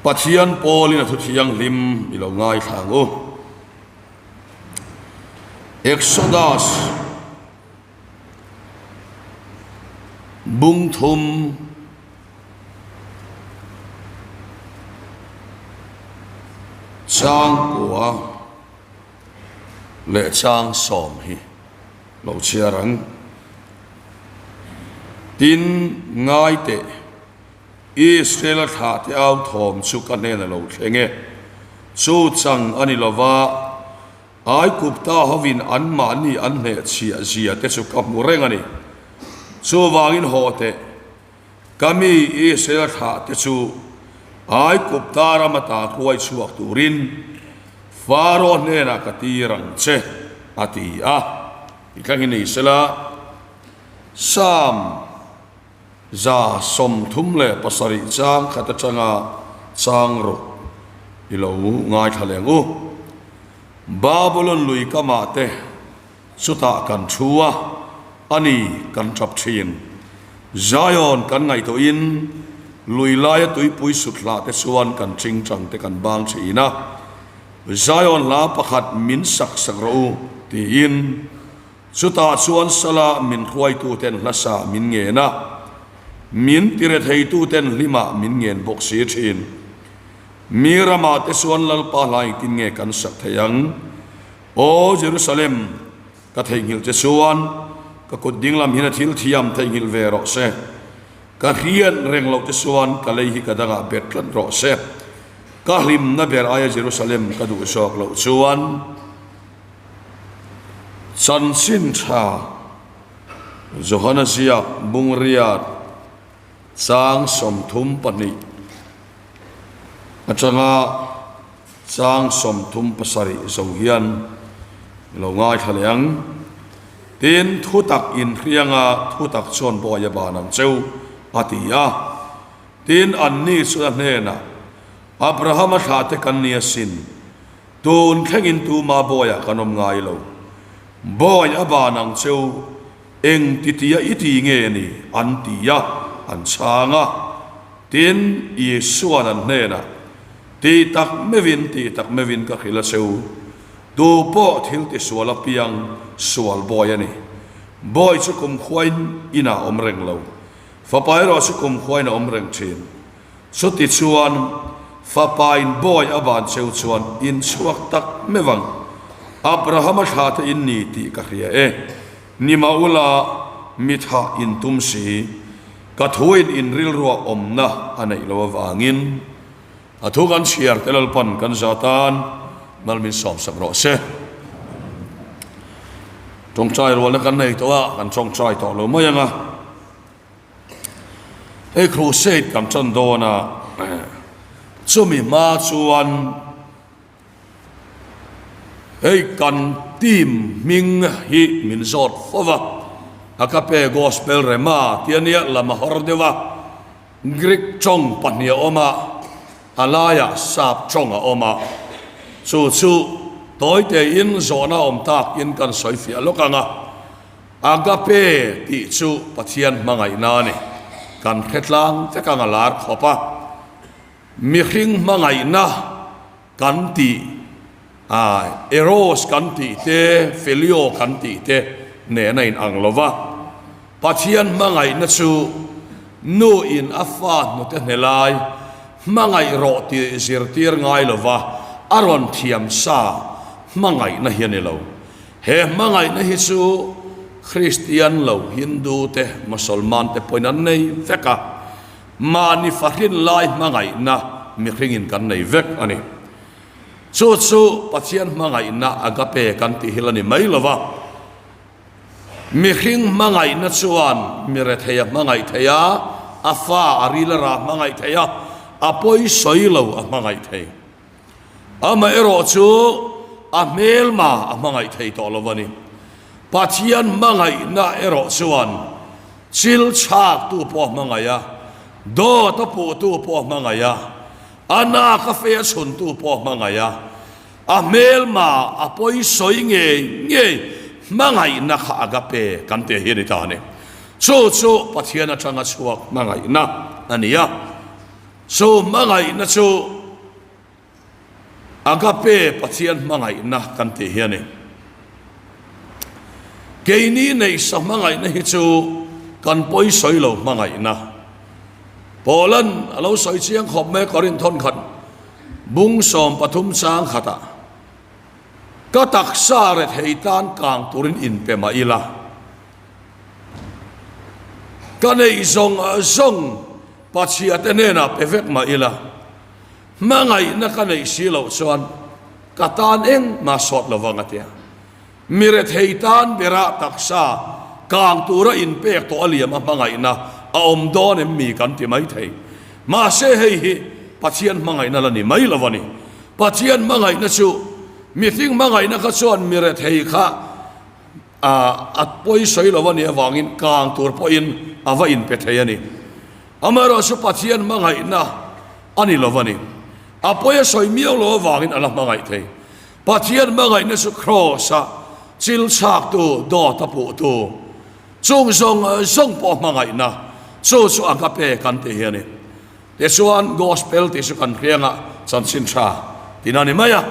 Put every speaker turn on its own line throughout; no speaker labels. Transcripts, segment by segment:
Pathian pawlin a thu thianghlim i lo ngaithla ang u. Exodus bung thum chang kua leh chang sawm hi lo chhiar ang. Tin, ngai teh, Israel-a thlahte au thawm chu ka hnen a lo thleng e. Chu chang a ni lova, Aigupta hovin anmahni an hnehchhiah zia te chu ka hmu reng a ni. Chuvangin haw teh, ka mi Israel-a thlahte chu Aigupta ram ata kuai chhuak turin Faro hnenah ka tir ang che, a ti a. Tih hi ni sela, Psalm 137 chang khat atanga chang rawh i lo ngaithla leng u. Babulon lui kamah te chutah kan thu a, a ni kan tap thin. Zion kan ngaihtuahin lui laia tuipui sut hlah te chuan kan chingchang te kan bang thin a, Zion hla pakhat min sak sak rawh u tiin Chutah chuan sala min hruaituten hlasa min ngen a, min tiretheituten hlimah min ngen bawk si thin. Mi ramah te chuan Lalpa hla engtin nge kan sak thei ang? Aw Jerusalem, ka theihnghilh che chuan ka kut dinglam hian a thil thiam theihnghilh ve rawh se. Ka hriat reng loh te chuan ka lei hi ka dangah bet tlat rawh se. Ka hlimna ber aia Jerusalem ka duh zawk loh chuan. Chanchin tha Johana ziak Bungriat chang 32 atanga chang 37 zo hian i lo ngaithla leh ang. Tin, thutak inhrianga thutak chuan bawi a ban ang cheu, a ti a. Tin, anni chu a hnenah, Abrahama thlahte kan ni asin. Tun thlengin tuma bawiah kan awm ngai lo. Bawi a ban ang cheu, eng titia i ti nge ni? an ti a, an chhang a. Tin, Isua'n an hnenah, Ti tak meuhin, ti tak meuhin ka hrilh a cheu, tu pawh thil tisual apiang sual bawi a ni. Bawi chu kumkhuain inah awm reng lo, fapa erawh chu kumkhuain a awm reng thin. Chutichuan, Fapain bawi a van cheu chuan in chhuak tak meuh ang. Abrahama thla te in ni tih ka hria e. Nima ula mi tha in tum si. Ka thuin in rilruah awmna a neih loh avangin a thu kan chhiar te Lalpan kan za tan mal min sawmsak rawh se. Tawngtai rualna kan nei tawh a, kan tawngtai tawh lo mai ang a. Hei crusade kan tan dawn a, chumi hma chuan hei kan team hming hi min zawt fo va, Agape Gospel Rema tih a nia, lam a hawr deuh a, Greek tawng pahnih a awm a, a laiah sap tawng a awm a, chu chu tawi tein zawhna awm takin kan sawi fiah lawk ang a. Agape tih chu Pathian hmangaihna a ni. Kan hre tlang vek ang a lar khawp a. Mihring hmangaihna kan tih, Eros kan tih te, Phileo kan tih te nen a inang lo va. Pathian hmangaihna chu nu in a fa hnute hne lai hmangaih rawh tih zirtir ngai lo va, a rawn thiam sa hmangaihna hi a ni lo. He hmangaihna hi chu Kristian lo, Hindu te, Mosolman te pawhin an nei vek a, mahni fahrin lai hmangaihna mihringin kan nei vek a ni. Chu chu Pathian hmangaihna agape kan tih hi la ni mai lo va, mihring hmangaihna chuan mi rethei a hmangaih thei a, a fa a ril a rah hmangaih thei a, a pawi sawi lo a hmangaih thei. Amaherawh chu a hmelma a hmangaih thei tawh lo a ni. Pathian hmangaihna erawh chuan chil chhaktu pawh a hmangaih a, dawt a puhtu pawh a hmangaih a, a nak a fe a chhuntu pawh a hmangaih a, a hmelma a pawi sawi ngei ngei hmangaihna kha agape kan tih hi a ni ta a ni. Chu chu Pathian atanga chhuak hmangaihna a ni a. Chu hmangaihna chu. Agape Pathian hmangaihna kan tih hi a ni. Keini neihsa hmangaihna hi chu kan pawi sawi lo hmangaihna. Paulan a lo sawi chiang khawp mai Korinth thawnkhat bung 13 chang khatah, Ka taksa rethei tan kang turin inpe mah ila, ka neih zawng zawng Pathiate hnenah pe vek mah ila, hmangaihna ka neih si loh chuan ka tan engmah sawt lo vang a tia. Mi rethei tan berah taksa kang tura inpek tawh a liam a hmangaihna a awm dawn em mi kan ti mai thei. Mahse hei hi Pathian hmangaihna la ni mai lo a ni. Pathian hmangaihna chu mihring hmangaihna kha chuan mi rethei kha a pawi sawi lo a nih avangin kang tur pawhin a va inpe thei a ni. Amaherawhchu Pathian hmangaihna a ni lo a ni. A pawi a sawi miau lo avangin a la hmangaih thei. Pathian hmangaihna chu Kraws-a chil chhaktu, dawt a puhtu, chung zawng zawng pawh hmangaihna chu chu agape kan tih hi a ni. Tichuan Gospel tih chu kan hrianga chanchin tha tihna a ni mai a.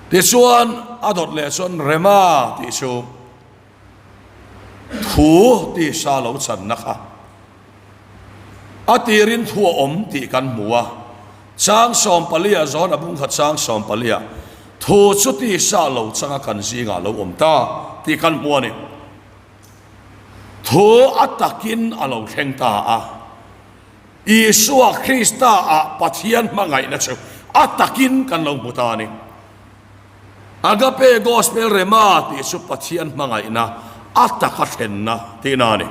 Tichuan a dawt leh chuan Rema tih chu Thu tisa lo channa kha a tirin thu a awm tih kan hmu a, chang sawmpalia zawn a bung kha chang sawmpalia thu chu tisa lo changa kan zingah lo awm ta tih kan hmu a ni. Thu a takin a lo thleng ta a, Isua Krista ah Pathian hmangaihna chu a takin kan lo hmu ta a ni. Agape Gospel Rema tih chu Pathian hmangaihna a taka thlenna tihna a ni.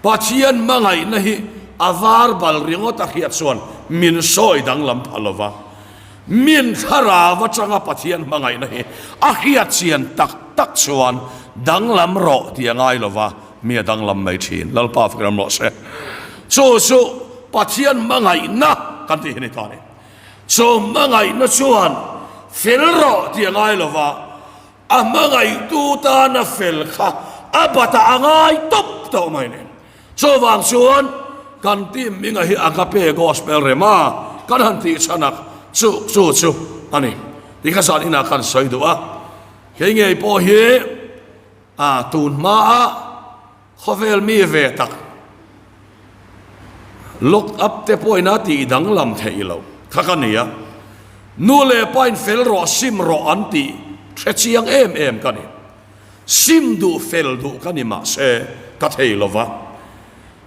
Pathian hmangaihna hi a var bal ringawt a hriat chuan min sawi danglam pha lo va. Min thlarau atanga Pathian hmangaihna hi a hriat chian tak tak chuan danglam rawh tih a ngai lo va, mi a danglam mai thin. Lalpa fak ram rawh se. Chu chu Pathian hmangaihna kan tih hi ni ta a ni. Chu hmangaihna chuan fel rawh tih a ngai lo va, a hmangaihtu tana fel kha a batah a ngai tawp tawh mai nen. Chuvang chuan kan team hminga hi Agape Gospel Rema kan han tih chhan a, chu chu chu a ni. Ti kha zan inah kan sawi duh a, kei ngei pawh hi a tun hmaa Khawvel mi ve tak lock up te pawhin a tih danglam theih loh kha ka ni a, nu leh pa in fel rawh sim rawh an tih hre chiang em em ka ni. Sim duh fel duh ka ni mahse ka thei lo va,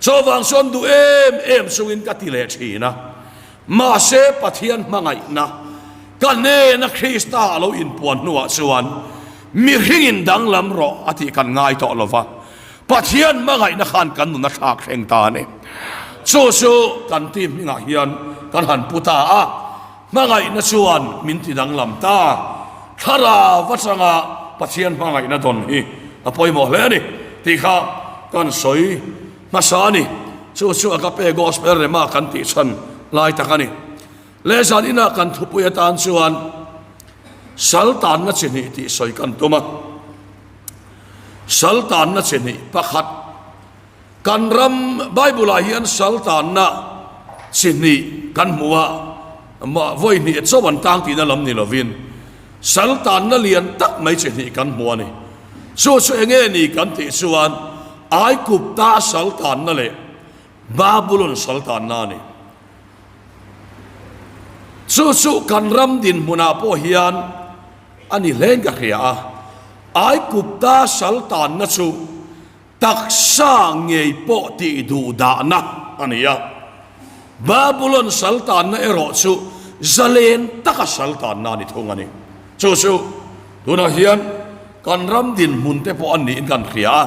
chuvang chuan duh em em chungin ka ti leh thin a, Mahse, Pathian hmangaihna ka hnena Krista a lo inpuan hnuah chuan mihringin danglam rawh a tih kan ngai tawh lo va, Pathian hmangaihna khan kan nun a thlak thleng ta a ni. Chu chu kan team hmingah hian kan han pu ta a, hmangaihna chuan min ti danglam ta. Thlarau atanga Pathian hmangaihna dawn hi a pawimawh hle a ni tih kha kan sawi. Hmasa a ni. Chu chu Agape Gospel Rema kan tih chhan lai tak a ni. Leh zan inah kan thupui atan chuan sal tanna chi hnih tih sawi kan tum a. Sal tanna chi hnih pakhat kan ram Bible ah hian sal tanna chi hnih kan hmu a, vawi hnih chauh an tang tihna lam ni lovin sal tanna lian tak mai chi hnih kan hmu a ni. Chu chu eng nge ni kan tih chuan Aigupta sal tanna leh Babulon sal tanna a ni. Chu chu kan ram dinhmunah pawh hian a ni hlein ka hria a, Aigupta sal tanna chu taksa ngei pawh tih duh dahna a ni a, Babulon sal tanna erawh chu zalen taka sal tanna a ni thung a ni. Chu chu tunah hian kan ram dinhmun te pawh a niin kan hria a,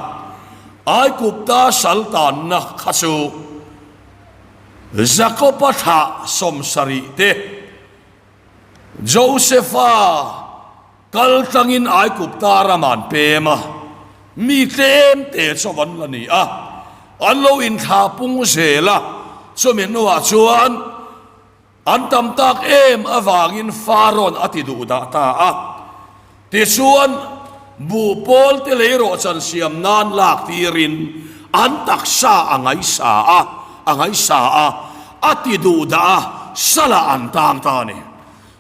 Aigupta sal tanna kha chu Jakoba thlah 70 te, Josefa kal tlangin Aigupta ram an pem a, mi tlem te chu an la ni a, an lo inthlah pung zel a, chumi hnuah chuan An tam tak em avangin Farawn a ti duh dah ta a. Tichuan, buh pawl te lei rawhchan siam nan lak tirin an taksa a ngaisa a, a ngaisa a, a ti duh dah a. Salah an tang ta a ni.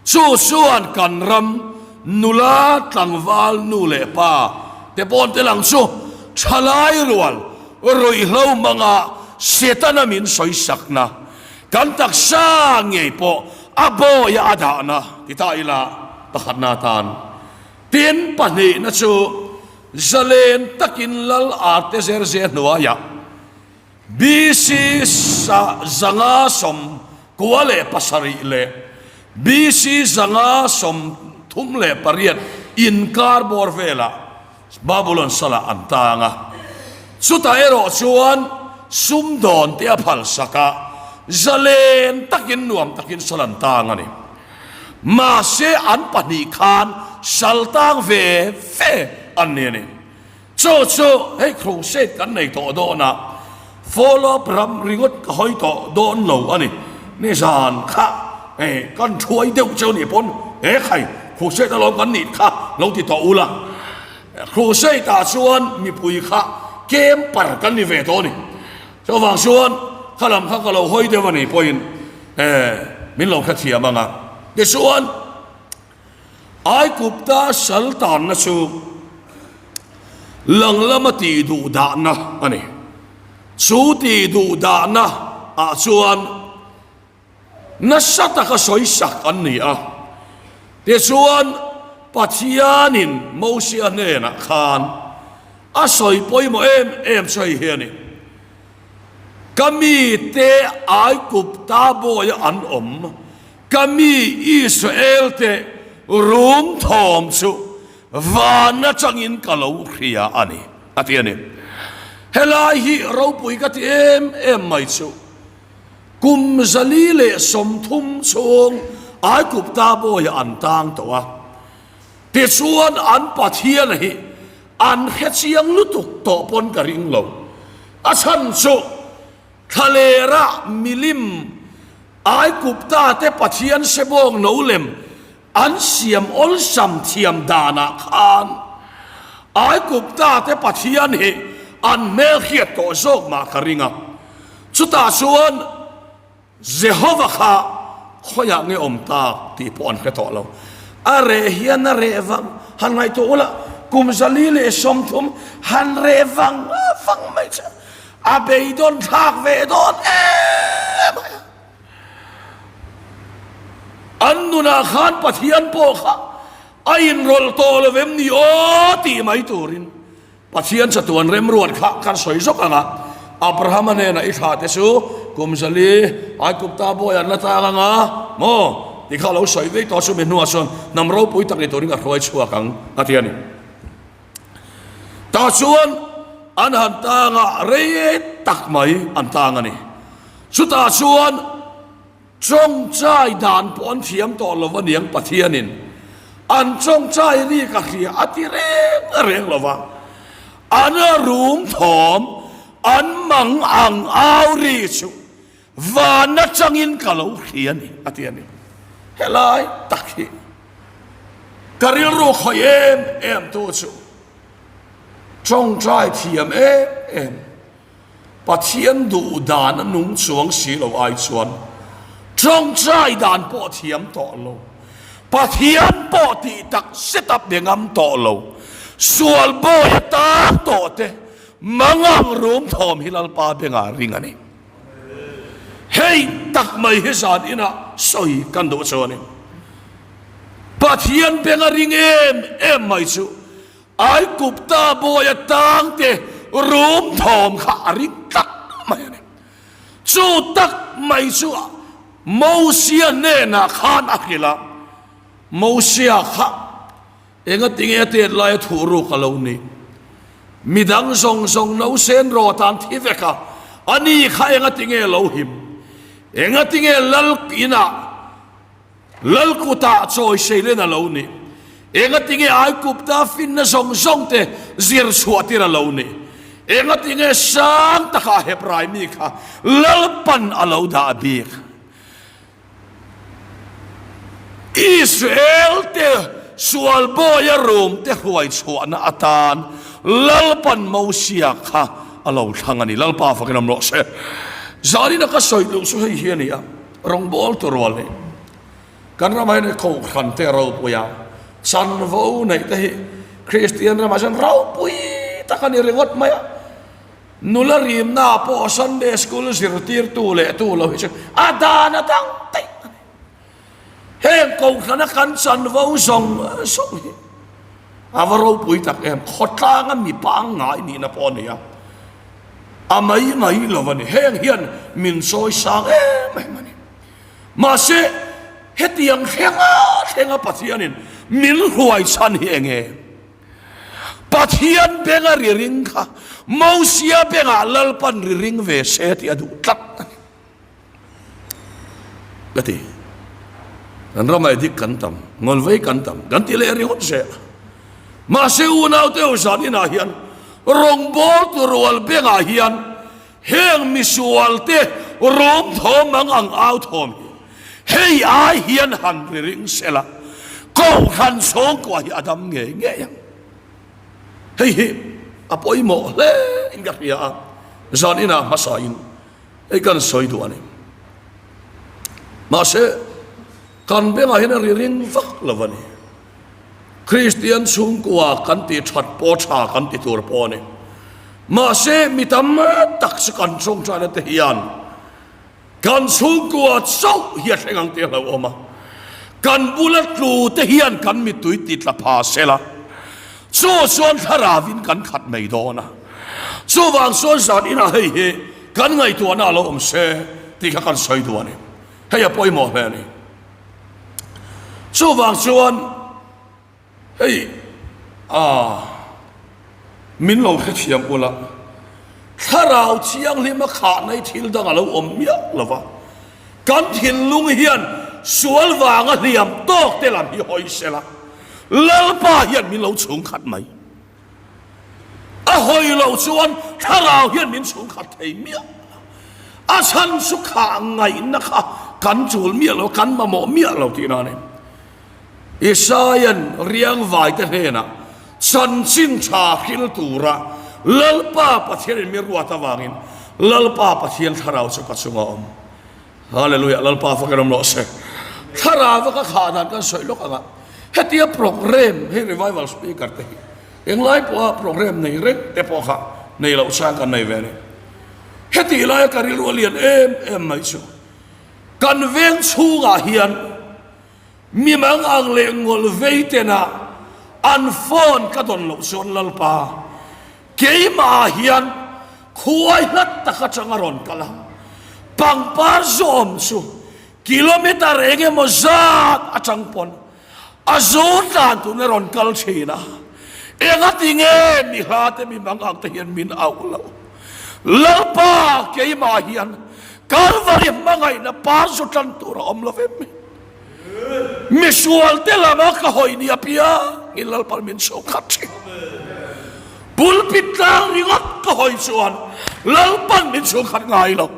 Chu chuan kan ram nula tlangval nu leh pa te pawn te lang chu thalai rual ruihhlo hmanga Setana min sawisakna, kan taksa ngei pawh a bawia a dahna ti ta ila pakhatna atan. Tin, pahnihna chu zalen takin Lal Artezerze hnuaiah BC 597 leh BC 538 inkar bawr velah Babulon salah an tang a. Chutah erawh chuan sumdawn te a phalsak a, zalen takin nuam takin sal an tang a ni. Mahse an pahnih khan sal tang ve ve an ni a ni. Chu chu hei crusade kan nei tawh dawn a, follow up ram ringawt ka hawi tawh dawn lo a ni. Nizan kha hei kan thuai deuh cheu nih pawn he khai crusade alawm kan nih kha lo ti tawh ula. Crusade ah chuan mipui kha camper kan ni ve tawh a ni. Chuvang chuan kha lam kha ka lo hawi deuh a nih pawhin min lo hrethiam ang a. Tichuan. Aigupta sal tanna chu lang lama tih duh dahna a ni. Chu tih duh dahna ah chuan nasa taka sawisak an ni a. Tichuan Pathianin Mosia hnenah khan a sawi pawimawh em em chu hei hi a ni, Ka mite Aigupta bawia an awm Ka mi Israel-te rum thawm chu van atangin ka lo hria a ni, a ti a ni. Helai hi ropui ka ti em em mai chu, kum 130 chhung Aigupta bawiah an tang tawh a, tichuan an Pathian hi an hre chiang lutuk tawh pawn ka ring lo. A chhan chu Thlalera milim Aigupta te Pathian sebawng no lem an siam awlsam thiam danah khan Aigupta te Pathian hi an hmelhriat tawh zawk mah ka ring a. Chutah chuan Jehova kha khawiah nge awm tak tih pawh an hre tawh lo. A reh hian a reh vang, han ngaihtuah ula, kum 130 han reh vang vang mai che. A beidawn thlak ve dawn em mai a. An nunah khan Pathian pawh kha a inrawlh tawh lo em ni aw tih mai turin Pathian chatuan remruat kha kan sawi zawk ang a. Abrahama hnenah i thla te chu kum zali Aigupta bawi an la tang ang a maw tih kha a lo sawi vei tawh a, chumi hnuah chuan hnam ropui tak ni turin ka hruai chhuak ang a ti a ni. Tah chuan an han tang a, rei tak mai an tang a ni. Chutah chuan tawngtai dan pawh an thiam tawh lo a niang Pathianin an tawngtai ri ka hria a ti reng reng lo va. An rum thawm, an mang ang au ri chu van atangin ka lo hria a ni a ti a ni. Helai tak hi. Ka rilru khawih em em tu chu tawngtai thiam em em, Pathian duh dan a nung chuang si lo ai chuan tawngtai dan pawh thiam tawh lo, Pathian pawh tih tak zet a pe ngam tawh lo, sual bawi a tang tawh te mangang rum thawm hi Lalpa bengah ring a ni. Hei tak mai hi zan inah sawi kan duh chu a ni. Pathian beng a ring em em mai chu Aigupta bawi atang te rum thawm kha a ring tlat mai a ni. Chu tak mai chu Mosia hnenah khan a hrilh a, Mosia kha Engatinge a tet laia thuh ruk a lo ni? Midang zawng zawng no sen rawt an thi vek a, ani kha engatinge lo him? Engatinge lal inah lal kutah chawi seilen a lo ni? Engatinge Aigupta finna zawng zawng te zir chhuah tir a lo ni? Engatinge sang takah Hebrai mi kha Lalpan a lo dah bik? Israel-te sual bawia rumte hruai chhuahna atan Lalpan Mosia kha a lo thlang a ni. Lalpa fakin awm rawh se. Zanina ka sawi duh chu hei hi a ni a. Rawngbâwl tu rual hi kan ramah hian kohhran te a ropui a, chanvo neih te hi Kristian ramah chuan ropui tak a ni ringawt mai a. Nula rimna pawh Sunday school zirtirtu leh tu lo hi chu a dan a dang daih a ni. Heng kohhrana kan chanvo zawng zawng hi a va ropui tak em, khawtlanga mi pangngai nihna pawh a ni a, a mai mai lo a ni. Heng hian min sawi sang em em a ni. Mahse, hetiang thlenga thlenga Pathianin min hruai chhan hi eng nge? Pathian benga ri ring kha Mosia bengah Lalpan ri ring ve se tih a duh tlat a ni. Ka ti. Kan ramah dik kan tam, ngawlvei kan tam, kan ti leh ringawt zel a. Mahse unaute ho zan inah hian rawngbawltu rual bengah hian heng misualte rum thawm ang ang au thawm hi hei ai hian han ri ring sela kohhran chhungkua hi a dam ngei ngei ang. Hei hi a pawimawh hle in ka hria a, zan inah hmasa in Hei kan sawi duh a ni. Mahse, kan bengah hian a ri ring vak lo a ni. Kristian chhungkua kan tih that pawh tha kan ti tur pawh a ni. Mahse, mi tam tak chu kan tawngtaina te hian kan chhungkua chauh hi a thleng ang tih a hlauhawm a. Kan bula tlu te hian kan mittui ti tla pha sela, chu chuan thlaravin kan khat mai dawn a. Chuvang chuan zan inah hei hi kan ngaihtuahna a lo awm se tih kha kan sawi duh a ni. Hei a pawimawh hle a ni. Chuvang chuan hei a min lo hrethiam ula, thlarau thianghlima khahna hi thil dang a lo awm miah lo va, kan thinlung hian sual vanga hliam tawk te lam hi hawi sela, Lalpa hian min lo chhungkhat mai. A hawi loh chuan thlarau hian min chhungkhat thei miah lo. A chhan chu kha ngaihna kha kan chul miah lo, kan mamawh miah lo tihna a ni. Isaia'n riangvaite hnenah chanchin tha hril tura Lalpa Pathianin mi ruat avangin Lalpa Pathian thlarau chu ka chunga awm. Hallelujah, Lalpa fak in awm rawh se. Thlarau a ka khah dan kan sawi lawk anga hetia program hei revival speaker te hi englai pawha program nei reng te pawh kha nei loh chang kan nei ve a ni. Hetih laia ka rilru a lian em em mai chu kan veng chhungah hian Mi mangang leh ngawlh vei tena an phone ka dawn loh chuan Lalpa, keimah ah hian khuai hlat tak atang a rawn kal a, pangpar zawm chu kilometer eng emaw zat atang pawn a zun dan tun a rawn kal thin a, engati nge mi hla te mi mangang te hian min auh loh? Lalpa, keimah ah hian Kalvari hmangaihna par zu tan tur a awm lo vem mai. Misual te lama ka hawi ni apiang in Lalpan min chho khat thin. Pulpit tlang ringawt ka hawi chuan Lalpan min chho khat ngai lo.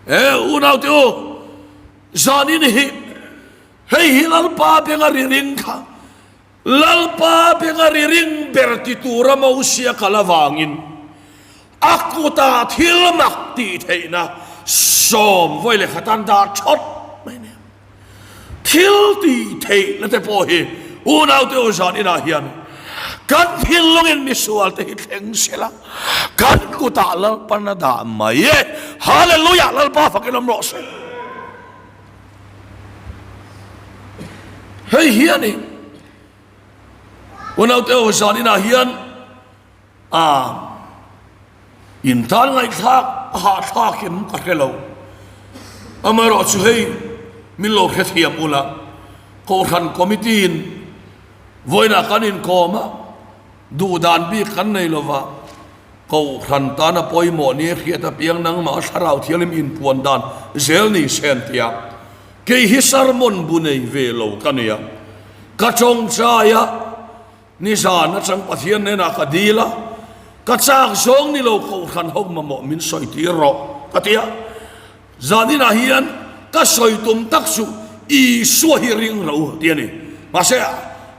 E unau te u, zanin hi hei hi Lalpa benga ri ring kha Lalpa benga ri ring ber ti tura Mosia kal avangin a kutah thil mak tih theihna sawm vawi leh khatan dah thawt mai nia. Thil tih theihna te pawh hi unaute u zan inah hian kan thinlungin misual te hi thleng sela kan kutah Lalpan a dah mai e. Hallelujah! Lalpa fakin awm rawh se. Hei hi a ni. Unaute ho zan inah hian a intan ngaihthlak a hahthlak em ka hre lo. Amaherawh chu hei min lo hrethiam ula Kohhran Committee in vawiinah kan inkawm a, duhdan bik kan nei lova, Kohhran tana pawimawh ni hriat apiang nangmah thlarau thianghlim inpuan dan zel ni se an ti a. Kei hi sermon bu nei ve lo ka nia. Ka tawngtai a, nizan atang Pathian hnenah ka dil a, ka chak zawng ni lo Kohhran ho mamawh min sawi tir rawh ka ti a. Zaninah hian ka sawi tum tak chu Isua hi ring ro tih a ni. Mahse,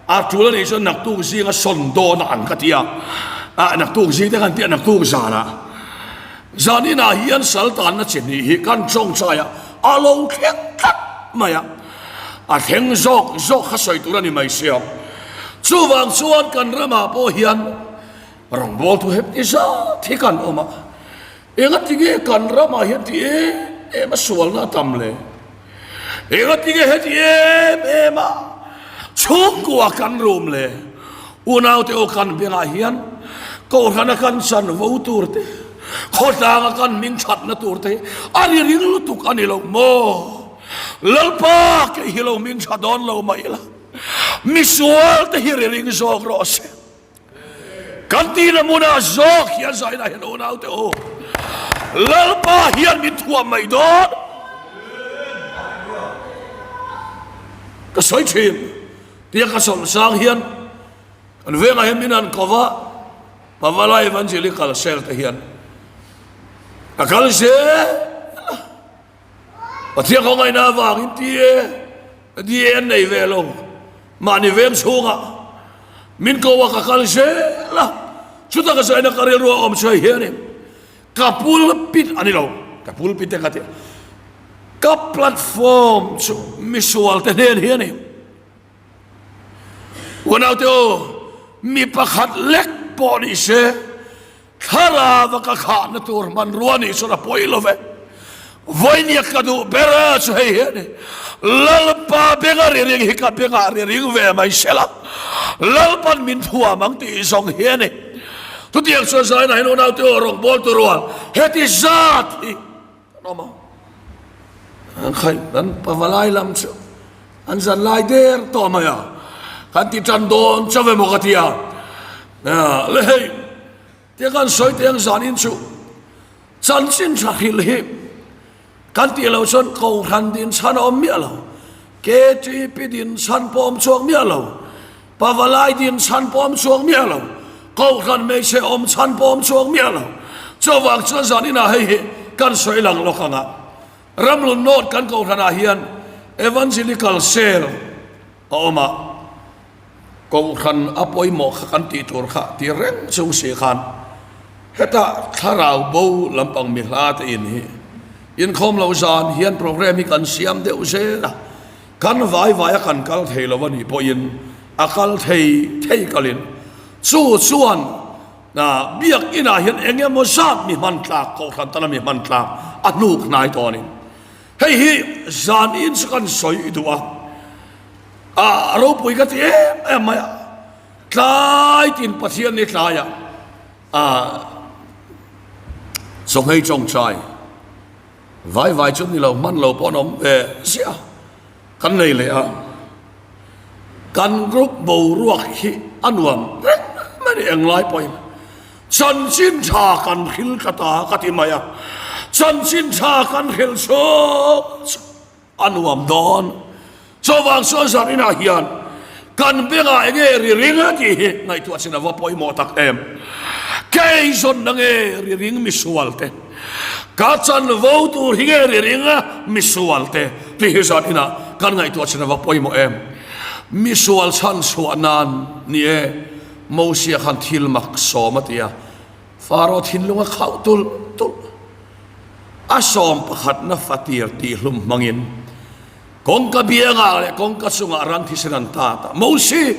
a tul a nih chuan naktuk zinga sawn dawn a ang ka ti a. Ah, naktuk zing te kan ti a, naktuk zanah. Zaninah hian sal tanna chi hnih hi kan tawngtai a. A lo thleng tlat mai a, a thleng zawk zawk kha sawi tur a ni mai sia. Chuvang chuan kan ramah pawh hian rawngbawltu hep ti zat hi kan awm a, engatinge kan ramah hian ti em em a sualna a tam le? Engatinge heti em em a chhungkua kan rum le? Unaute aw kan bengah hian Kohhrana kan chanvo tur te, khawtlanga kan hming thatna tur te hi a ri ring lutuk a ni lo maw? Lalpa kei hi lo hming tha dawn lo mah ila, misual te hi ri ring zawk rawh se. Kan tihna hmunah zawk hian zaina hian unaute u, Lalpa hian min thuam mai dawn. Ka sawi thin, tia ka sawm sang hian kan vengah hian min han ko va, Pavala Evangelical Cell te hian a kal zel a. Pathian khawngaihna avangin tia DA an nei ve lo, mahni veng chhungah min ko a ka kal zel a, chuta ka zaina ka rilru a awm chu hei hianin ka pulpit a ni lo, ka pulpit te ka ti a, ka platform chu misual te hnen hi a ni. Unaute aw, mi pakhat lek pawh ni se, Thlarau a ka khahna tur hmanrua nih chuan a pawi lo ve. Vawinia ka duh ber a chu hei hi a ni. Lalpa benga ri ring hi ka bengah ri ring ve mai sela, Lalpan min thuam ang tih zawng hi a ni. Chutiang chuan zainah hian unaute aw rawngbawltu rual heti zat hi kan awm a. An khaih kan pavalai lam chu an zan lai der tawh mai a, kan ti tan dawn chauh emaw ka ti a. Le hei, tia kan sawi teh ang zanin chu chanchin tha hrilh hi kan tih loh chuan Kohhran din chhan a awm miah lo, KTP din chhan pawh awm chhuak miah lo, Pavalai din chhan pawh awm chhuak miah lo, Kohhran hmeichhe awm chhan pawh awm chhuak miah lo. Chuvang chuan zaninah hei hi kan sawi lang lawk ang a, Ramlun North kan Kohhranah hian Evangelical Cell a awm a, Kohhran a pawimawh kha kan tih tur kha ti reng chung si khan hetah thlarau bo lampang mi hla te in hi inkhawm loh zan hian programme hi kan siam deuh zel a, kan vai vai a kan kal thei lo a nih pawhin a kal thei thei kalin chu chuan biakinah hian eng emaw zat mi hman tlak Kohhran tana mi hman tlak a hnuk hnai tawnin hei hi zanin chu kan sawi duh a. A ropui ka ti em em mai a, tlai tin Pathian ni tlaiah a chawnghei chawngchai vai vai chu ni lo hman lo pawh an awm ve ziah kan nei leh a, kan group boruak hi a nuam reng mai a ni englai pawhin chanchin tha kan hril ka ta ka ti mai a, chanchin tha kan hril chhung chu. A nuam dawn. Chuvang chuan zaninah hian kan bengah enge ri ring a tih hi ngaihtuah chin a va pawimawh tak em. Kei zawnna nge ri ring misual te, ka chanvo tur hi nge ri ring a misual te tih hi zaninah kan ngaihtuah chin a va pawimawh em. Misual chhan chhuah nan ni e, Mosia khan thil mak sawm a ti a, Faro thinlung a khauh tulh tulh. A sawm pakhatna fatir tihhlum hmangin kawngka biangah leh kawngka chungah ran thisen an tat a, Mosi,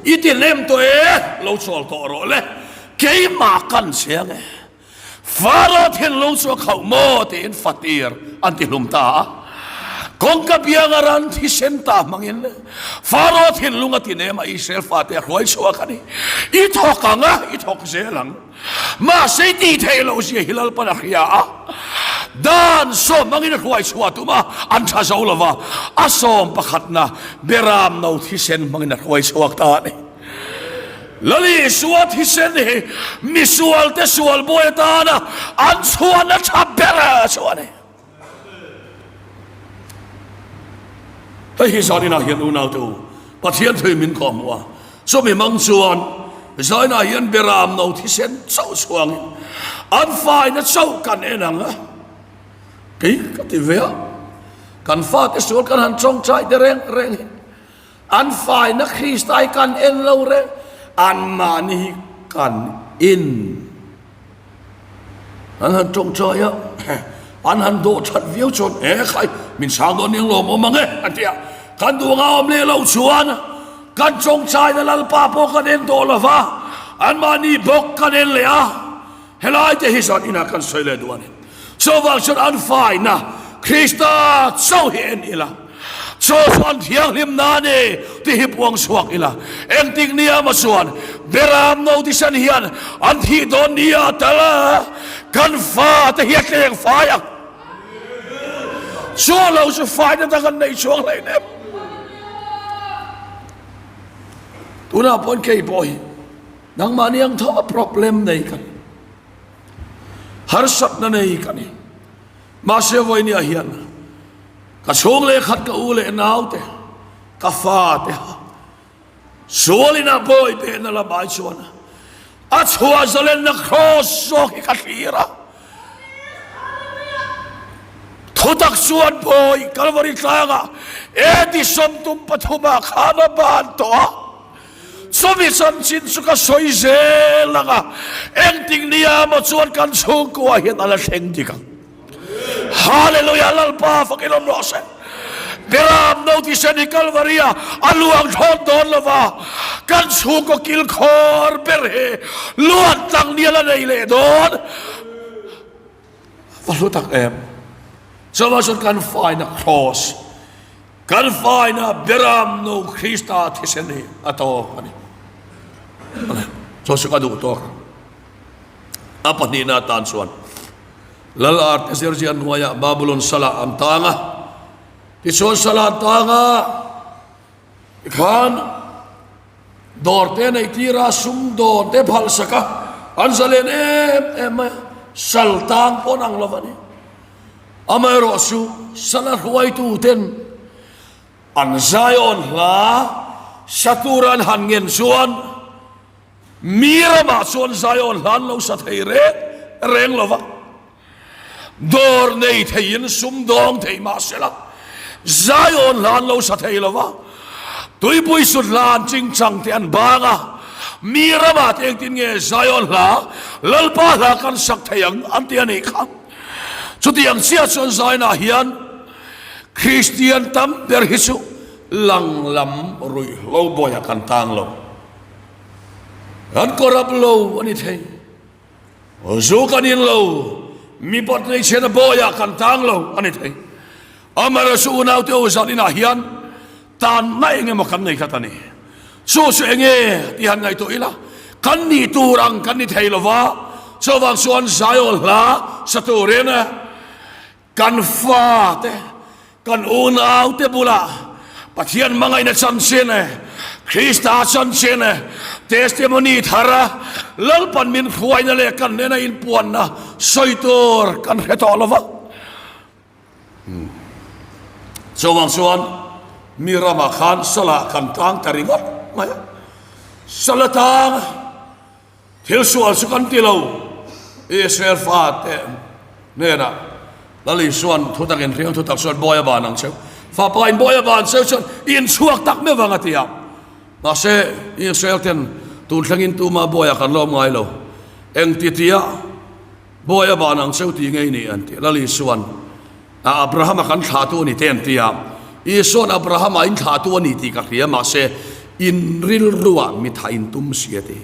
i ti lem tawh e, lo chawl tawh rawh le, keimah kan chiang e. Faro thinlung chu a khauh maw tiin fatir an tihlum ta a. Kawngka bianga ran thisen ta hmangin Faro thinlung a ti nem a, Israel fate a hruai chhuak a ni. I thawk ang a, i thawk zel ang. Mahse i tih theih loh zia hi Lalpan a hria a, dan sawm hmangin a hruai chhuah tum a, an tha zo lo va, a sawm pakhatna Beram no thisen hmangin a hruai chhuak ta a ni. Lal Isua thisen hi misualte sual buai atana an chhuahna tha ber chu a ni. Hei hi zaninah hian unaute u, Pathian thui min kawh hmuh a, chumi hmang chuan zainah hian beram no thisen chauh chhuangin an faina chauh kan en ang a, kei ka ti ve a, kan fate sual kan han tawngtai te reng reng hi an faina Krista hi kan en lo reng, anmahni hi kan in. An han tawngtai a. An han dawh that viau chuan, E khai, min sang dawn eng lawm awm ang e, an ti a. Kan duh anga awm leh loh chuan kan tawngtaina Lalpa pawh kan en tawh lo va, anmahni bawk kan en leh a. Helai te hi chuan inah kan sawi leh duh a ni. Chuvang chuan an faina Krista chauh hi en ila, chaw chu an thianghlim na a ni tih hi puang chhuak ila. Engtik nia maw chuan Beram no tisan hian an thih dawn nia tal a, kan fate hi a tleng fai ang. Chaw lo chu faina dang an nei chuang hleinem. Tunah pawhin kei pawh hi nangmahni ang tho a problem nei ka ni. Harsatna nei ka ni. Mahse vawinia hian ka chhung leh khat ka u leh naute ka fate ha sualin a bawi behna lamah chuan a chhuah zalenna kraws zawk hi ka thlir a. Thutak chuan bawi Kalvari tlangah AD 33 khan a ban tawh a. Chumi chanchin chu ka sawi zel ang a, engtik nia maw chuan kan chhungkua hian a la thleng dik ang. Hallelujah Lalpa fakin awm rawh se. Beram no tisen hi Kalvari ah a luang thlawt dawn lo va, kan chhungkaw kilkhawr ber hi luan tlang nia la nei leh dawn. Va hlu tak em. Chuvang chuan kan faina Kraws, kan faina Beram no Krista thisen hi a tawk a ni. Chu chu ka duh tawk. A pahnihna atan chuan Lal Artaxerxes hnuaiah Babulon salah an tang a. Tichuan salah an tang a, tikhan Dawr te neih tir a, sum dawn te phalh sak a, an zalen em em mai a, sal tang pawh an ang lo a ni. Amaherawh chu sal a hruaitu ten an Zion hla sa tura an han ngen chuan mi ramah chuan Zion hla an lo sa thei reng reng lo va. Dawr nei theiin sum dawng thei mah sela, Zion hla an lo sa thei lo va, tuipui sut hla an ching chang te an bang a, mi ramah te engtin nge Zion hla, Lalpa hla kan sak thei ang an ti a nih kha. Chutiang chiah chuan Zionah hian Kristian tam ber hi chu lang lam ruihhlo bawiah kan tang lo, kan corrupt lo a ni thei. Zu kan in lo, mipat hmeichhiatna bawiah kan tang lo a ni thei. Amaherawhchu unaute u zan inah hian tanna eng emaw kan nei tlat a ni. Chu chu eng nge tih han ngaihtuah ila, kan nih tur ang kan ni thei lova, chuvang chuan Zion hla sa turin Kan fate, kan unaute bulah Pathian hmangaihna chanchin, Krista chanchin, testimony thar, Lalpan min hruaina leh kan hnena inpuanna sawi tur kan hre tawh lo va. Chuvang chuan mi ramah khan salah kan tang ta ringawt mai a, sala tang. Thil sual chu kan ti lo, Israel fate hnenah Lal Isua'n thutak inhriang thutak chuan bawi a ban ang cheu. Fapa in bawi a ban cheu chuan i inchhuak tak meuh vang a ti a. Mahse, Israel ten tun thlengin tuma bawiah kan lawm ngai lo. Engti tia bawi a ban ang cheu ti ngei ni an ti. Lal Isua'n a Abrahama kan thlahtu a ni te an ti a. Isua'n Abrahama in thlahtu a ni tih ka hria mahse in rilruah mitha in tum si a ti.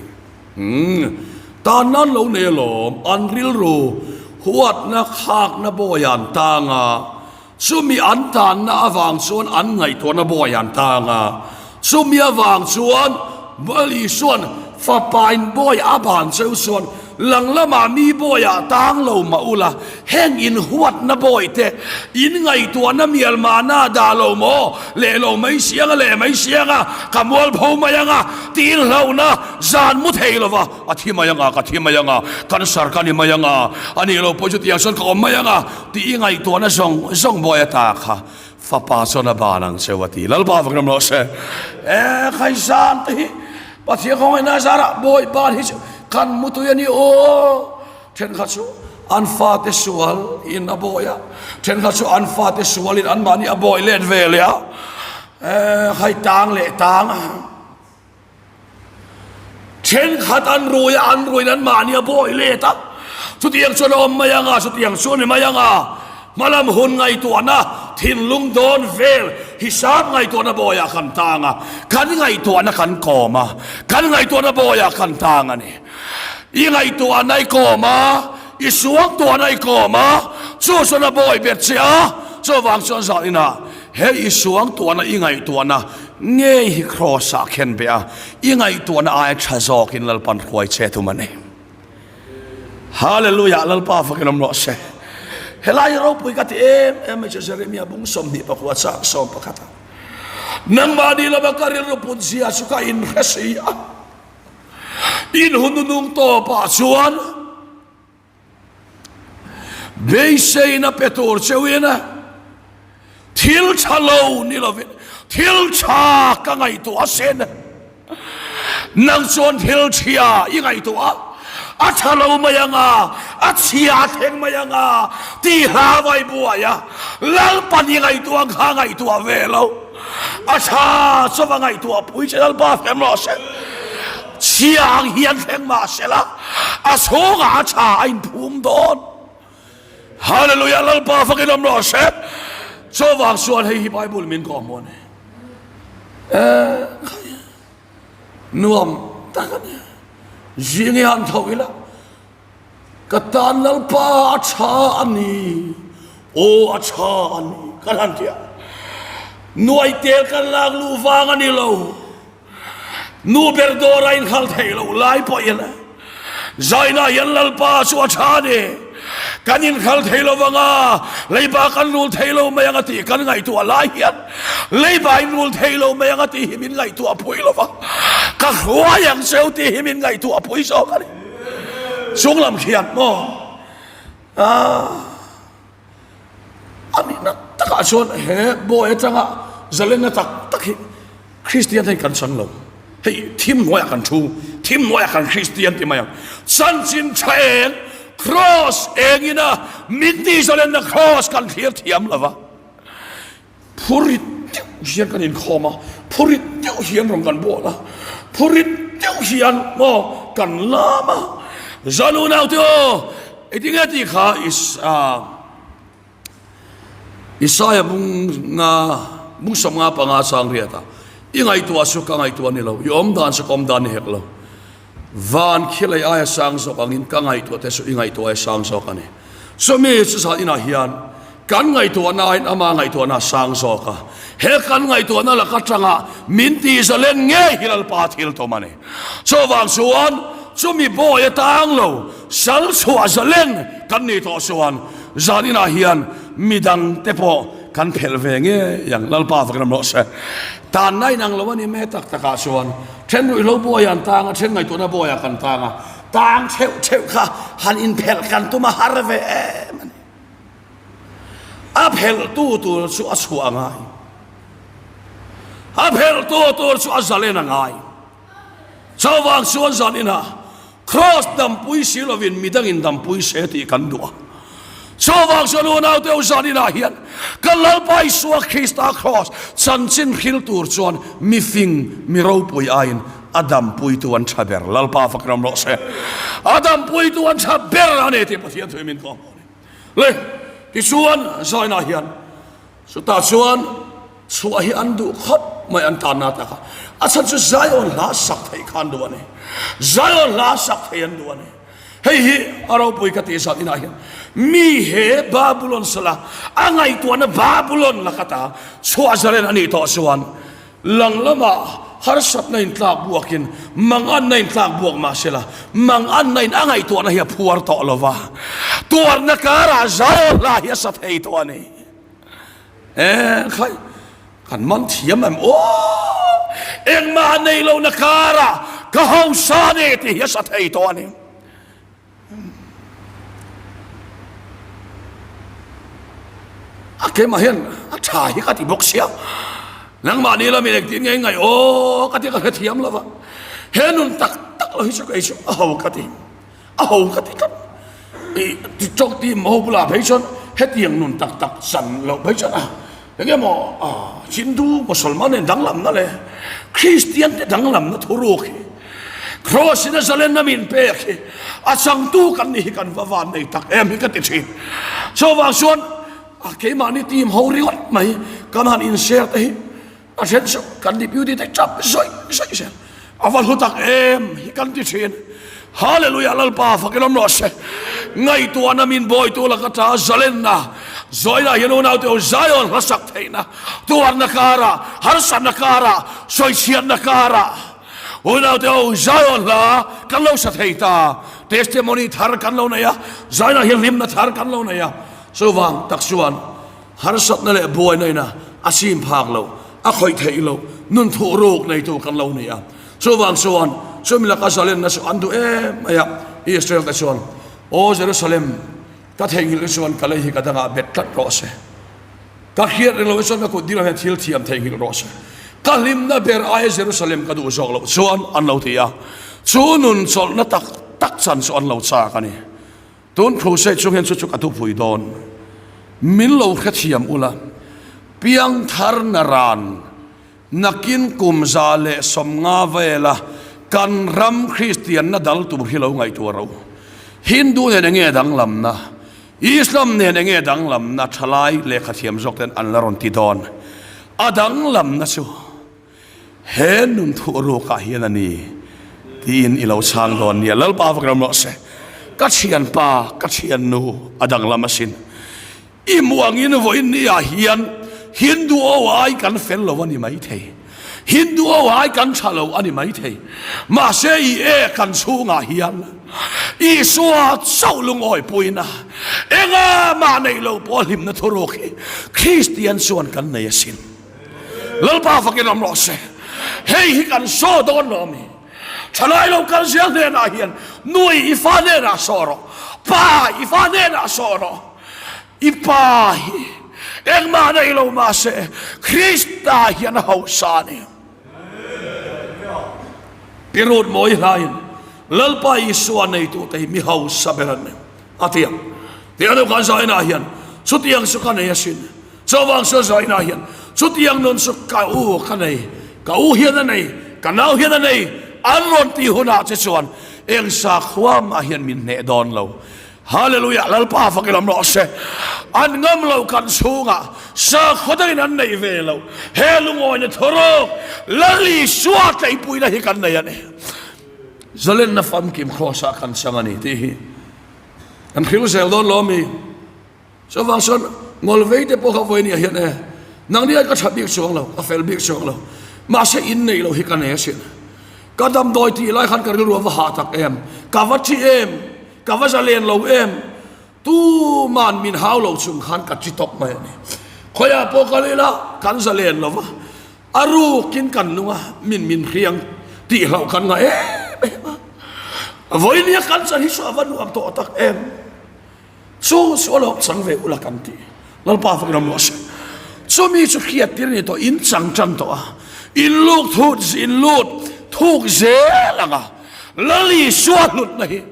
Umm, tan nan lo nei alawm, an rilru huatna khakna bawi an tang a, chumi an tanna avang chuan an ngaihtuahna bawi an tang a, chumi avang chuan Lal Isua'n fapain bawi a ban cheu chuan lang lamah mi bawiah tang lo mah ula, heng in huatna bawi te in ngaihtuahna mial mahna dah lo maw, leh lo mai siang a leh mai siang a, ka mualpho mai ang a, Tiin hlauhna zan mu thei lova, a thi mai anga, ka thi mai anga, cancer ka ni mai anga, a nih loh pawh chutiang chuan ka awm mai anga tih i ngaihtuahna zawng zawng buai ata kha fapa chuan a ban ang cheu a ti. Lalpa vak ram rawh se. E khaizan te hi Pathian khawngaihna zarah bawi ban hi chu kan mutui a ni aw. Thenkhat chu an fate sual in a bawi a, thenkhat chu an fate sual in anmahni a bawi let ve leh a. Eh, hai tang leh tang a. Thenkhat an rui a, an ruin an mahni a bawi let a. Chutiang chuan a awm mai anga, chutiang chu a ni mai anga. Hmalam hun ngaihtuahna, thinlung dawn vel, hisap ngaihtuahna bawiah kan tang a, kan ngaihtuahna kan kawm a, kan ngaihtuahna bawiah kan tang a ni. I ngaihtuahna i kawm a, i suangtuahna i kawm a, chu chuan a bawi bet che a, chuvang chuan zah inah he i suangtuahna i ngaihtuahna ngei hi Kraws-ah khen beh a, i ngaihtuahna aia tha zawkin Lalpan hruai che tum a ni. Hallelujah Lalpa fakin awm rawh se. Helai ropui ka ti em em mai chu Jeremia bung 24 chang 11 a. Nangmahni lama ka rilru put zia chu ka inhre si a. In hun nung tawpah chuan beiseina pe tur cheuin thil tha lo ni lovin thil tha ka ngaihtuah asin. Nang chuan thil chhia i ngaihtuah a, a tha lo mai ang a, a chhia a thleng mai ang a, tih hla vai buai a, Lalpan i ngaihtuah ang kha a ngaihtuah ve lo. A tha chauh a ngaihtuah pui che Lalpa thleng rawh se. Chhia ang hian thleng mah se la, a chhungah a tha a inphum dawn. Hallelujah Lalpa fakin awm rawh se. Chuvang chuan hei hi Bible min kawhhmuh a ni. Eh, nuam tak a ni. Zing i han tho ila, ka tan Lalpa a tha a ni, aw a tha a ni, kan han ti a. Nuai tel kan lak luh vang a ni lo. Nu ber dawr a inkhal theih loh lai pawhin Zaina hian Lalpa chu a tha a ni. Kan inkhal thei lo vang a, leiba kan rul thei lo mai ang a tih kan ngaihtuah lai hian leiba in rul thei lo mai ang a tih hi min ngaihtuah pui lo va, ka hruai ang cheu tih hi min ngaihtuah pui zawk a ni. Chunglam khian maw? A nihna takah chuan he bawi atanga zalenna tak tak hi Kristian te hian kan chang lo. Hei thim hnuaiah kan thu, thim hnuaiah kan Kristian ti mai ang. Chanchin tha eng, Kraws engina min tih zalenna Kraws kan thlir thiam lo va. Phurit deuh hian kan inkhawm a, phurit deuh hian rawn kan bawl a, phurit deuh hian maw kan lam a. Zan unaute aw, engtinge tih kha Isaia bung nga bung 55 chang riat a, i ngaihtuah chu ka ngaihtuah ni lo, i awm dan chu ka awm dan ni hek lo. Van khilei aia sang zawk angin ka ngaihtuah te chu i ngaihtuah aia sang zawk a ni. Chumi chu zan inah hian kan ngaihtuahna aiin ama ngaihtuahna a sang zawk a. He kan ngaihtuahna laka tanga min tihzalen ngei hi Lalpa thil tum a ni. Chuvang chuan chumi bawi atang lo sal chhuah zalen kan nih tawh chuan zan inah hian midangte pawh kan phelh ve ngei ang. Lalpa vakin awm rawh se. Tanna inang lo a ni me tak takah chuan Then ruihhlo buaiah an tang a, then ngaihtuahna buaiah kan tang a, tang theuh theuh kha han inphelh kan tum a har ve em a ni. A phelhtu tur chu a chhuah a ngai. A phelhtu tur chu a zalen a ngai. Chuvang chuan zan inah Kraws dampui si lovin midangin dampui se tih kan duh a. Chuvang chuan unaute u zan inah hian kan Lalpa Isua Krista Kraws chanchin hril tur chuan mifing mi ropui aiin a dampuitu an tha ber. Lalpa fak ram rawh se. A dampuitu an tha ber a ni tih Pathian thu min kawhhmuh a ni. Le, tichuan zainah hian Chutah chuan chhuah hi an duh khawp mai an tanna tak a, a chhan chu Zion hla sak theih kha an duh a ni. Zion hla sak thei an duh a ni. Hei hi a ropui ka tih zat inah hian mi he Babulon sala a ngaihtuahna Babulon lakata chhuah zalen a nih tawh chuan lang lamah harsatna in tlak buakin manganna in tlak buak mah sela manganna in a ngaihtuahna hi a phuar tawh lova tuarna karah Zion hla hi a sa thei tawh a ni. Eh, khai, kan man thiam em aw, engmah nei lo na karah ka hausa ni tih hi a sa thei tawh a ni. A keimah hian a tha hi ka ti bawk sia, nangmah ni lamin engtin nge ngaih aw ka ti ka hrethiam lo va, he nun tak tak lo hi chu kei chu a ho ka ti. A ho ka ti tlat. I ti tawk ti maw bulah phei chuan hetiang nun tak tak chan loh phei chuan a enge maw a Hindu Mosolman nen danglamna leh Kristian te danglamna thuruk hi Kraws in a zalenna min pek hi a changtu kan ni hi kan va van nei tak em hi ka ti thin. Chuvang chuan. A keimahni team ho ringawt mai kan han in share te hi a then chu kan deputy te tap zawih zawih zel. A va hlu tak em hi kan ti thin. Hallelujah Lalpa fakin awm rawh se. Ngaihtuahna min bawitu laka ta zalenna zawina hian unaute ho Zion hlasak theihna tuarna karah harsatna karah sawichhiatna karah unaute ho Zion hla kan lo sa thei ta. Testimony thar kan lo nei a, Zion-ah hian hlimna thar kan lo nei a. Chuvang tak chuan harsatna leh buaina ina a sim phak loh, a khawih theih loh, nun thuh ruk neitu kan lo ni a. Chuvang chuan chumi laka zalenna chu an duh em mai a. Israel te chuan, Aw Jerusalem, ka theihnghilh hi chuan ka lei hi ka dangah bet tlat rawh se. Ka hriat reng loh hi chuan ka kut dingah hian thil thiam theihnghilh rawh se. Ka hlimna ber aia Jerusalem ka duh zawk loh chuan an lo ti a. Chu nun chawlhna tak tak chan chu an lo chak a ni. Tun crusade chung hian chu chu ka thupui dawn. Min lo hrethiam ula, piangthar na ran nakin kum 150 vela kan ram Kristianna dal tur hi lo ngaihtuah ro. Hindu nen enge danglamna, Islam nen enge danglamna thalai lehkhathiam zawk ten an la rawn ti dawn. A danglamna chu. He nun thuh rukah hian a ni tiin i lo chhang dawn nia. Lalpa vak ram rawh se. Ka thianpa, ka thiannu a danglam asin. I hmuh angin vawiin ni ah hian Hindu ho ai kan fel lo a ni maithei. Hindu ho ai kan tha lo a ni maithei. Mahse i e kan chhungah hian Isua chauh lungawi puina enga mah neih lo pawh hlimna thuruk hi Kristian chuan kan nei asin. Lalpa fakin awm rawh se. Hei hi kan saw dawn lo ami? Thalai lo kal zel hnenah hian nui i fa hnenah saw rawh, pa i fa hnenah saw rawh. I pa hi engmah nei lo mahse Krista hian a hausa a ni. Pi Ruth mawi hlaiin Lalpa Isua neitute hi mi hausa ber an ni a ti a. Tiang deuh khan zainah hian chutiang chu ka nei asin. Chuvang chu zainah hian chutiang nun chu ka u ka nei, ka u hian a nei, ka nau hian a nei an rawn tih hunah che chuan eng sakhua mah hian min hneh dawn lo. Hallelujah! Lalpa fakin awm rawh se. An ngam lo kan chhungah sakhua dangin an nei ve lo. He lungawina thuruk Lal Isua tleipuina hi kan nei a ni. Zalenna famkim Kraws-ah kan chang a ni tih hi kan hril zel dawn lo ami? Chuvang chuan ngawlvei te pawh kha vawiin ah hian e, nangni ai ka tha bik chuang lo, ka fel bik chuang lo, mahse in neih loh hi ka nei asin. Ka damdawi tih lai khan ka rilru a va hah tak em, ka va thi em, ka va zalen lo em, tuman min hau lo chung khan ka thi tawp mai a ni. Khawiah pawh kal ila kan zalen lo va, a rukin kan nung a, min min hriang tih hlauh kan ngah em em a. Vawiin ah kan chan hi chu a va nuam tawh tak em. Chu chu a lawm chang ve ula kan ti. Lalpa fakin awm rawh se. Chumi chu hriat tir ni tawh in chang tan tawh a. In luk thut in lut thuk zel ang a. Lal Isua hlutna hi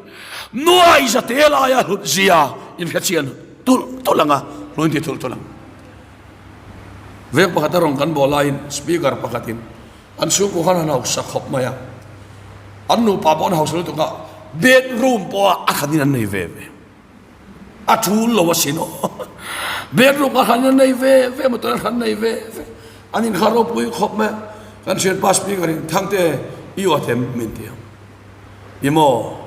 nuai za te laia hlut zia in hre chian tulh tulh ang a. Hlu in ti tulh tulh ang. Veng pakhat a rawn kan bawh laiin speaker pakhatin an chhungkaw khan an hausa khawp mai a. An nupa pawh an hausa lutuk a, bedroom pawh a khatin an nei ve ve. A tul lo asin aw. Bedroom a khan an nei ve ve, motor a khan nei ve ve. An inkhar ropui khawp mai a. Kan thianpa speaker in Thangte i awt em min ti a. I maw?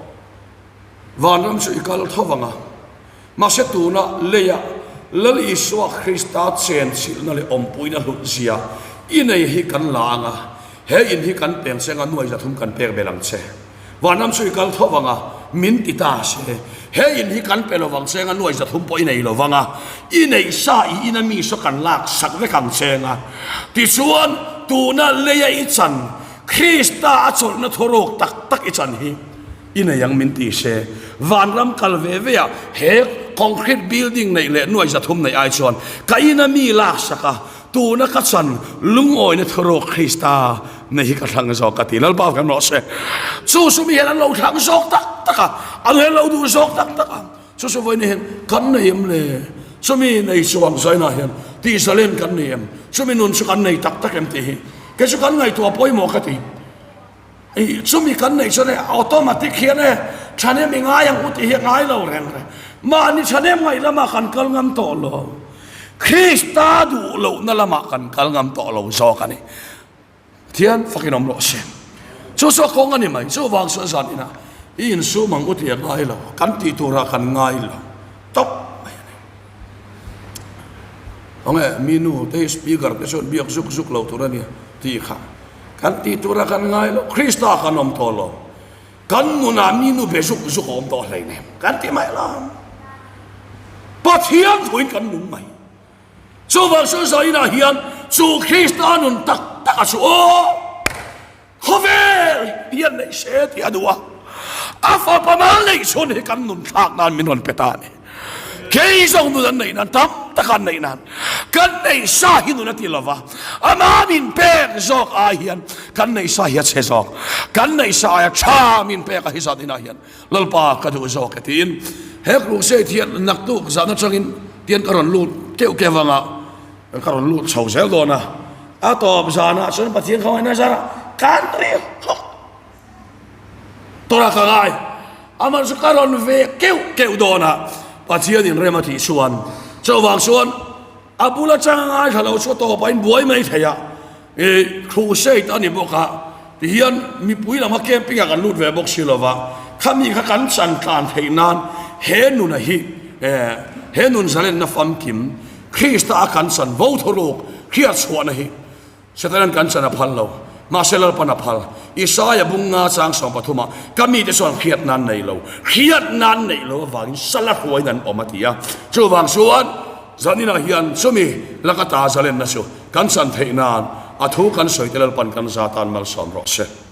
Vanram chu i kal tho vang a. Mahse tuna leia Lal Isua Krista chenchilhna leh awmpuina hlut zia i nei hi kan la ang a, he in hi kan peng che anga nuai 300 kan pek belh ang che. Vanram chu i kal tho vang a, min ti ta se. He in hi kan pe lovang che anga nuai 300 pawh i nei lovang a, i neih sa i ina mi saw kan lak sak vek ang che anga. Tichuan, tuna leia i chan, Krista a chawlhna thuruk tak tak i chan hi i nei ang min ti se. Vanram kal ve ve a, he concrete building neih leh nuai 300 neih ai chuan ka ina mi lak sak a, Tuna ka chan lungawina thuruk Krista nei hi ka thlang zawk ka ti. Lalpa kan rawh se. Chu chu mi hian an lo thlang zawk tak tak a, an hian lo duh zawk tak tak a. Chu chu vawiin hian kan nei em le? Chumi nei chuan zainah hian tihzalen kan nei em? Chumi nun chu kan nei tak tak em tih hi kei chu kan ngaihtuah pawimawh ka ti. Ih, chumi kan neih chuan e automatic hian e thahnem i ngai ang u tih hi a ngai lo reng reng. Mahni thahnem ngaih lamah kan kal ngam tawh lo. Krista duh lohna lamah kan kal ngam tawh lo zawk a ni. Pathian fakin awm rawh se. Chu chu a kawng a ni mai. Chuvang chuan zan inah i insum ang u tih a ngai lo. Kan tih turah kan ngai lo tawp mai a ni. Khawnge mi nu te hi speaker te chuan biak zuk zuk lo tur a nia tih kha. Kan tih turah kan ngai lo. Krista kan awm tawh lo. Kan nunah mi nu be zuk zuk a awm tawh hleinem. Kan ti mai lo. Pathian thuin kan nung mai. Chuvang chu Zainah hian chu Krista nun tak tak a chu aw! Khawvel hian neih se tih a duh a, a fapa mal neih chhun hi kan nun thlak nan min rawn pe ta a ni. Kei zawng nun an neih nan tam tak an neih nan kan neih sa hi nun a ti lova, ama min pek zawk ai hian kan neih sa hi a chhe zawk, kan neih sa aia tha min pek a hi Zainah hian Lalpa ka duh zawk e tiin he crusade hian naktuk zan atangin tian ka rawn lut keuh keuh anga ka rawn lut chho zel dawn a, a tawp zanah chuan Pathian kha ngaihna zara kan ri hawk tawrh a ka ngai amah chu ka rawn ve keuh keuh dawn a Pathian in rem a tih chuan chuvang chuan A bul atanga ngaithla lo chu a tawpah in buai mai thei a, ih crusade a ni bawk a, tihian mipui lama camping ah kan lut ve bawk si lova, khami kha kan chan tlan theih nan he nuna hi eh he nun zalenna famkim Krista a kan chan vo thuruk hriat chhuahna hi Setanan kan chan a phal lo, mahse Lalpan a phal. Isaia bung nga chang 13 ah, Ka mite chuan hriat nan nei lo, hriat nan neih lo avangin sala hruaiin an awm a ti a. Chuvang chuan zaninah hian chumi laka ta zalenna chu kan chan theih nan a thu kan sawi te Lalpan kan za tan malsawm rawh se.